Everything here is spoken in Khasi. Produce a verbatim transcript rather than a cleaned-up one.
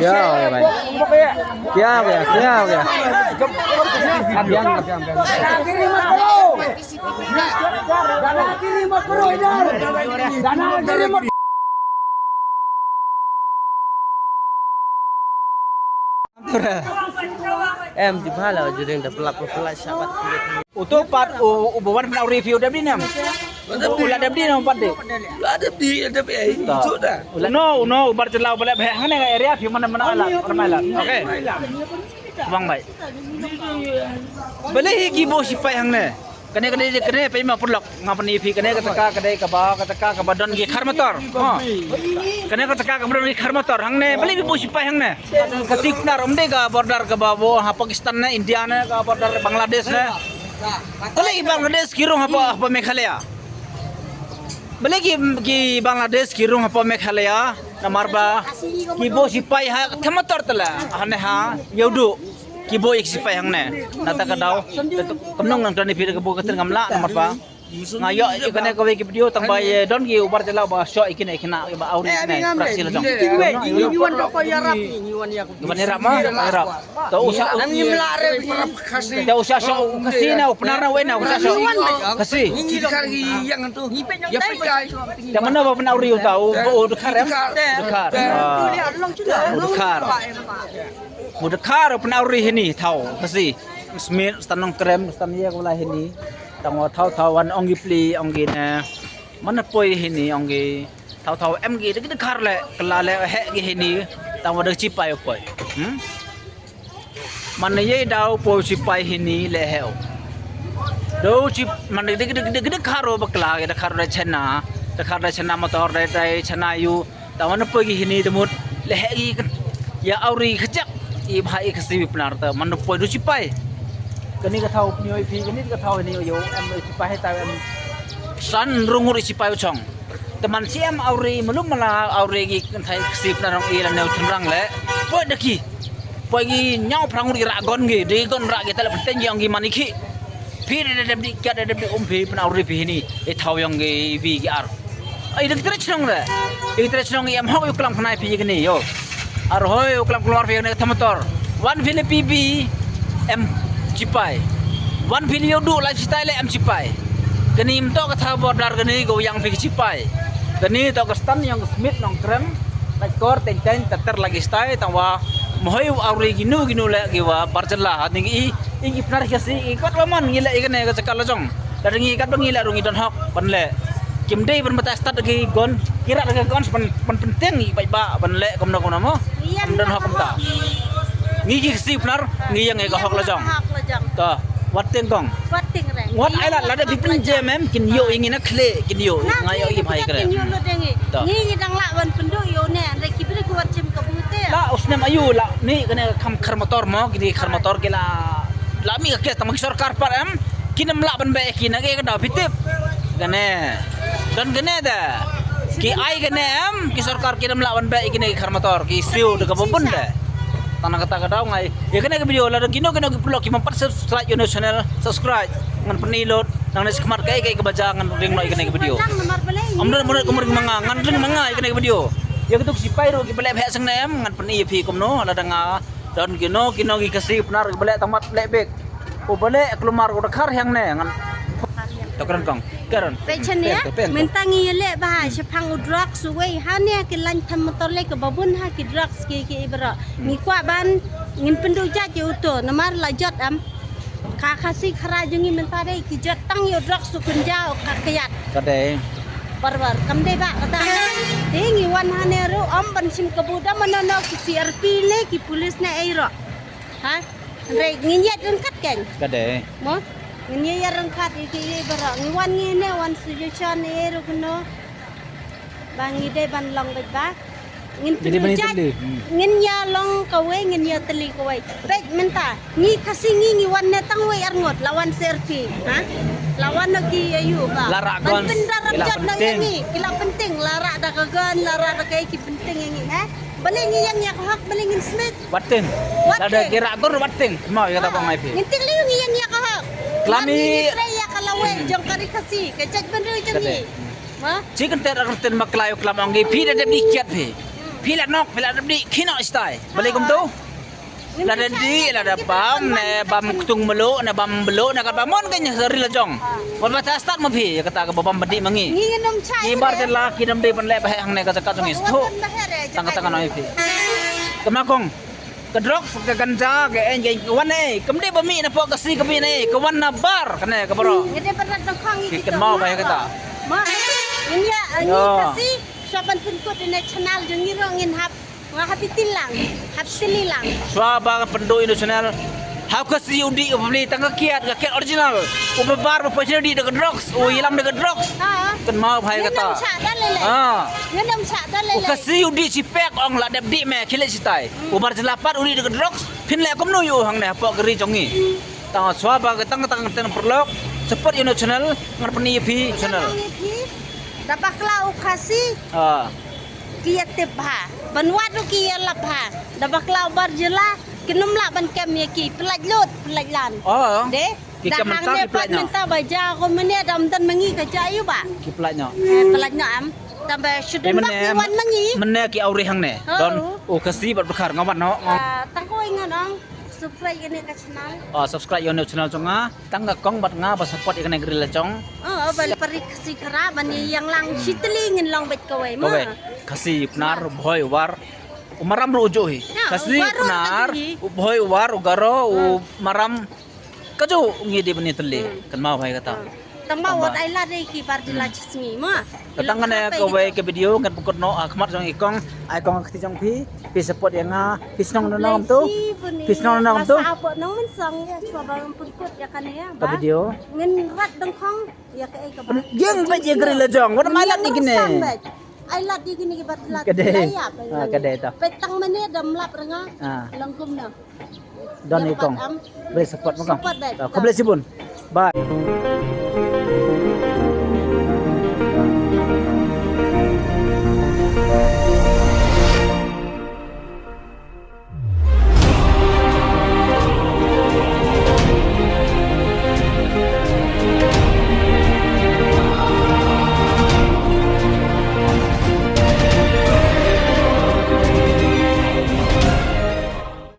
क्या हो गया भाई? क्या हो गया? क्या हो गया? अभियान, अभियान, अभियान। Em, di bala, jering da pelap, pelap, sabat. Uto pat, u, u bawan pynawri phi u dep di nam. U la dep di nam pat di. La dep di, la dep di, ai, uto da. U la no, u no, u bar jylla u ba leh bha hangne ka area phi mana mana ala, mana ala. Okay. Bang bai. Balei hi ki bo sipai hangne. Kane kane kane pei ma purlok nga pyni phi kane ka taka kane kaba ka taka kaba don ki khar motor. Ha. Kane ka taka kaba don ki khar motor hangne balei phi bo sipai hangne. Ka sik nar um de ka border kaba bo ha Pakistan ne India ne ka border Bangladesh ne. Balei Bangladesh ki rung ha pa ha pa Meghalaya. Balei ki, ki Bangladesh ki rung hapoh Meghalaya, namar ba ki bo sipai ha thamator tala, hane ha, yodu, ki bo ik sipai hangne. Nata ka daw, kam nong nang tani phi ka bo ka tren ngam lah, namar ba. Nga ïoh ïa kane kawei ki video tang ba ïa don ki u bar jylla ba shoh ïa kine kine ba auri kine praksi la jong. Ngi wan da ko ïarap, ngi wan ïa ko. Ngi wan ïarap ma, ïarap. To u sha, ngi mla re para Khasi. To u sha shoh u Khasi na u Pnar na wei na u sha shoh Khasi. Ngi dkhar ngi ïang tu. Ïa pei kai. Te mano ba pynawri uta u, u dkhar em? Dkhar. Ah. U dkhar. U dkhar u pynawri hini thaw Khasi. Smit stan Nongkrem stan ïa ka wala hini. Tang wa thaw thaw wan ong ki pli ong ki ne. Mana poi hini ong ki thaw thaw em ki dei ki dkhar le kylla le heh ki hini tang wa dei sipai u poi. Hmm? Mana ye dau poi sipai hini le heh u. Dau sip mana dei ki dkhar u bakla ki dkhar u dei China. Dkhar dei China motor dei dei China yu. Tang mana poi ki hini te mut le heh ki ïa auri khajak i bha i Khasi Pnar ta mana poi dei sipai. Kani ka thaw pynïoh i phi kani ka thaw hini yu em sipai ta em. San rung ngur i sipai u chong. Te man siem auri malum mala auri ki kynthai ksip na rong i la neu chynrang le. Poi da ki. Poi ki ñiaw phrang uri ra gon ki, de gon ra ki tele pynten ki ong ki man i ki. Phi de de de ki de de um phi pyn auri phi ni. E thaw yong ki vi ki ar. Ai de ki tre chnong de. De ki tre chnong em hok yu klam khnai phi ki ni yo. Ar hoi yu klam klwar phi ne thamator. Wan phi le P B em chipai. Wan phi le yodu la chitai le em chipai. Kani mto ka tha border kani ko yang phi chipai. Kani to ka stan yang Smit Nongkrem. Lai kor teng teng teter lagi stai tang wa mohoi u auri ginu ginu le gi wa barjala ha ding i i ki pnar kasi i kot wa man ngi le i kane ka chakal la jong. La ding i kat ba ngi le rung i don hok ban le. Kim dei ban mata start ki gon kira ka gon ban ban penting i bai ba ban le kumno kumno mo. Iya, don hok kumta. Ngi ki si pnar ngi yang ka hok la jong. Hok la jong. To wat teng kong. Wat teng re. Wat ai la la da bi pynjem em kin yo i ngi na khle kin yo nga yo i bhai kre. Kin yo lo deng i. To. Ngi ngi dang la ban pendu yo ne re ki bri ku wat jem ka bute. La usnem ayu la ni kane kham khar motor mo kini khar motor ki la la mi ka kes tang ki sorkar pat em. Ki nam la ban be ki na ke ka da pitip. Kane. Don kane da. Ki ai kane em ki sorkar ki nam la ban be ki ne khar motor ki siu de ka bun de. Tang na kata ka daw ngai. Ye kane ka video la don kino kino ki pulok ki mam pat subscribe yo ne channel subscribe. Ngan peni lot nang ne skmat kai kai ka baja ngan ring lo ye kane ka video. Am don mo ko ring manga ngan ring manga ye kane ka video. Ye ka tuk sipai ro ki bele bhe sang ne em ngan peni ye phi kumno la dang a. Don kino kino ki kasi pnar ki bele tamat le bek. U bele klumar u dakhar yang ne ngan. To kren kong. Kren. Pe chen ya. Mentang ye le ba shaphang u drugs wei ha ne ki lain tham motor le ka babun ha ki drugs ki ki ibra. Ngi kwa ban ngin pendu jat ye uto namar la jot am. Ka kasi khara jong ngi mentang dei ki jot tang ye drugs u kunja u ka kiat. Ka dei. Barbar kam dei ba kata. Dei ngi wan ha ne ru om ban sim ka buda mano no ki C R P le ki police ne ei ro. Ha? Re ngin yat rengkat kan? Ka dei. Mo? Ngin ye ya rengkat i ki ye bara. Ngi wan ngi ne wan suggestion e ru kno. Ba ngi dei ban long bad ba. Ngin pynjat. Ngin ya long kawei ngin ya teli kawei. Pek menta. Ngi kasi ngi ngi wan ne tang wei arngot lawan serpi. Ha? Lawan no ki ayu ba. La ra gon. Pyndarap jat no ya ngi. Kila penting la ra da ka gon la ra da kai ki penting ya ngi ha. Bale ngi yang ya ka hok bale ngin smit. Wating. Lada kira gur wating. Mau ya kata bang ai pi. Ngintik liu ngi yang ya ka hok. Klami. Ngi tre ya ka lawe jong kari kasi ke cek benru jong ngi. Ma? Chicken ter akan ten maklai klam ong ngi pi da dep ikiat pi. Phi la nok, phi la dep dih, khie noh shatai. Balei kumtu? La da dih, la da bam, ne bam ktung mluh, ne bam mluh, ne katba mon kein ri la jong. Wat ba ta start ma phi, kata kaba bam ba dih ma ngi. Ngi ngin ym chai. Ngi bar jylla ki dang dei ban leh ba heh hangne ka jaka jong ngi. Sthu. Tang tang noh ïa phi. Kama kong. Ka drugs, ka ganja, ka en, ka wan ei. Kam dei ba mih na pok Khasi ka mih ei. Ka wan na bar kane ka baroh. Ngi dei ban rat dang khong ngi. Ki kynmaw ba ïa kata. Ma. Ngin ïa ngi Khasi. Shuwa ban pynkut ïa ne channel jong ngi ruh ngin hap. Nga hap itil lang, hap sili lang. Shuwa ba pynduh ïa ne channel. Hap Khasi u dih u bli tang ka kiad, ka kiad original. U ba bar ba pynshai dih da ka drugs, u ïalam da ka drugs. Ha. Kynmaw ba ïa kata. Ngin ym shah da lei lei. Ha. Ngin ym shah da lei lei. U Khasi u dih shi pek ong la dep dih me khie leit shatai. U bar jylla pat u dih da ka drugs. Phin leh kumno ïa u hangne hapoh ka ri jong ngi. Tang shuwa ba ka tang tang tang paralok. Support ïa ne channel, ngan pyni ïa phi channel. Da bakla u Khasi. Ha. Ki ïa tip bha. Ban wad ruh ki ïa lap bha. Da bakla u bar jylla, kin ym lah ban kem ïa ki, pyllait lut, pyllait lan. Oh. De? Ki da kem mynta hangne ki pyllait pat noh. Mynta ba ja ko mane da ym don ma ngi ka ja ïa u ba. Ki pyllait noh. Eh, pyllait noh am. Tang ba shu don ba ki wan ma ngi. Mane ki auri hangne. Oh. Don u Khasi bad Pyrkhar nga wan noh. Ah, tang ko ïa nga nong. Subscribe ïa ne ka channel. Ah, subscribe ïa ne channel jong nga. Tang ka kong bad nga ba support ïa kane ka ri la jong. Oh, oh, ba pari Khasi Khara ban ïa ïeng lang shi tylli ngin long bad kawei ma. Kawei. Khasi Pnar, Bhoi, War. U Maram ruh u juh hi. Khasi, u Pnar, u Bhoi, u War, u Garo, u Maram. Ka juh ngi dei ban ïa tylli. Kynmaw ba ïa kata. Tang ba wat ai lad ïa ki bar jylla shi sngi ma. Tang kane kawei ka video ngan pynkut noh ha khmat jong i kong, ai kong kti jong phi, phi support ïa nga, phi shnong na nong tu. Phi shnong na nong tu. Sa apot nong mynsong ïa shuwa ba pynkut ïa kane ïa. Ka video. Ngin rat dang khong ïa ka ei ka ba. Ïeng bad ïa ka ri la jong, wat ai lad ïa kine. Ai lad ïa kine ki bar jylla. Ka dei. Ka dei ta. Peit tang mane da ym lap rnga. Long kumno. Don i kong. Blei support ma kong. Support bad. Khublei shibun. Bye.